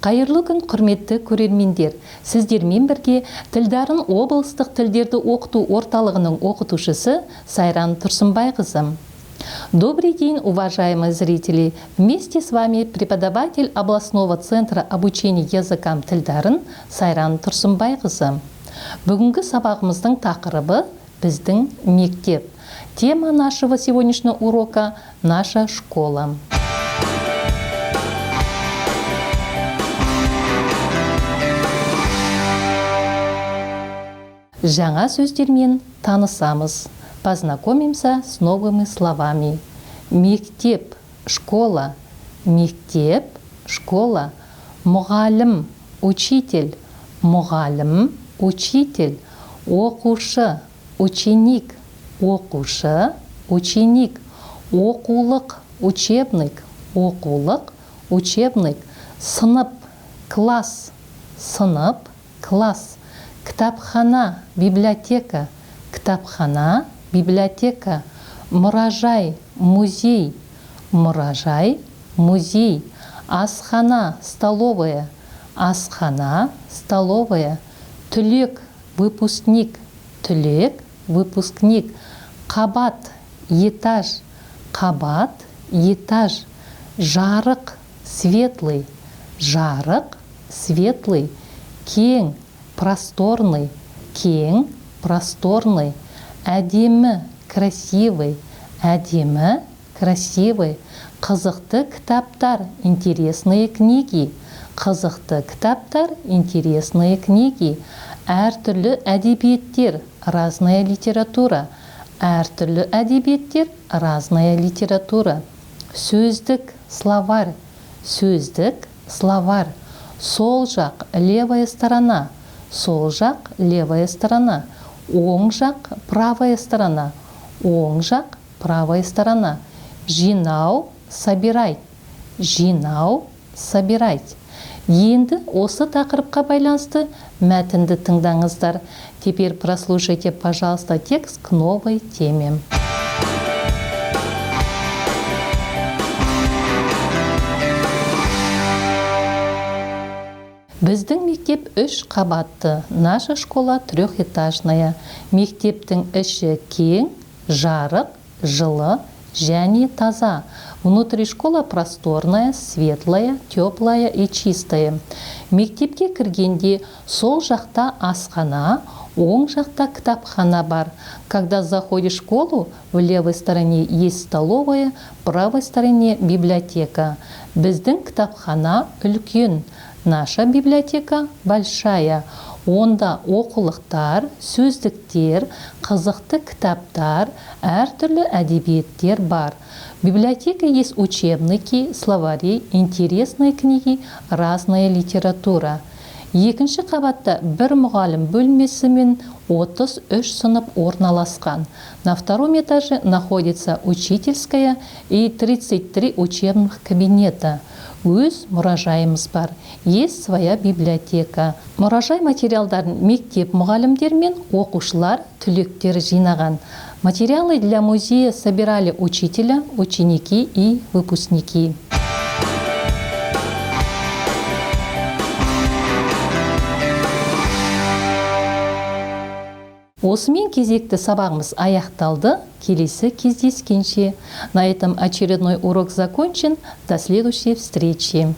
Қайырлы күн, құрметті көрермендер! Сіздермен бірге Тілдарын облыстық тілдерді оқыту орталығының оқытушысы Сайран Тұрсынбайқызы. Добрый день, уважаемые зрители! Вместе с вами преподаватель областного центра обучения языкам Тілдарын Сайран Тұрсынбайқызы. Бүгінгі сабағымыздың тақырыбы – біздің мектеп. Тема нашего сегодняшнего урока – наша школа. Жаңа сөздермен танысамыз. Познакомимся с новыми словами. Мектеп – школа, мектеп – школа, мұғалім – учитель, мұғалім – учитель, оқушы – ученик, оқушы – ученик, оқулық – учебник, оқулық – учебник, сынып – класс, сынып – класс, кітапхана – библиотека, кітапхана – библиотека, мұражай – музей, мұражай – музей, асхана – столовая, асхана – столовая, түлек – выпускник, түлек – выпускник, қабат – этаж, қабат – этаж, жарық – светлый, жарық – светлый, кең – просторный, кең – просторный, әдемі – красивый, әдемі – красивый, қызықты кітаптар – интересные книги, қызықты кітаптар – интересные книги, әртүрлі әдебиеттер – разная литература, әртүрлі әдебиеттер – разная литература, сөздік – словарь, сөздік – словарь, сол жақ – левая сторона, сол жақ – левая сторона, оң жақ – правая сторона, оң жақ – правая сторона, жинау – собирать, жинау – собирать. Енді осы тақырыпқа байланысты мәтінді тыңдаңыздар. Теперь прослушайте, пожалуйста, текст к новой теме. Біздің мектеп үш қабатты. Наша школа трехэтажная. Мектептің іші кең, жарық, жылы және таза. Внутри школа просторная, светлая, теплая и чистая. Мектепке кіргенде сол жақта асхана, оң жақта кітапхана бар. Когда заходишь в школу, в левой стороне есть столовая, в правой стороне библиотека. Біздің кітапхана үлкен. Наша библиотека большая. Онда оқулықтар, сөздіктер, қызықты кітаптар, әртүрлі әдебиеттер бар. В библиотеке есть учебники, словари, интересные книги, разная литература. Екінші қабатта бір мұғалім бөлмесі мен 33 сынып орналасқан. На втором этаже находится учительская и 33 учебных кабинета. Өз мұражайымыз бар. Есть своя библиотека. Мұражай материалдарын мектеп мұғалімдері мен оқушылар, түлектер жинаған. Материалы для музея собирали учителя, ученики и выпускники. Осымен кезекті сабағымыз аяқталды. Келесі кездескенше. На этом очередной урок закончен. До следующей встречи.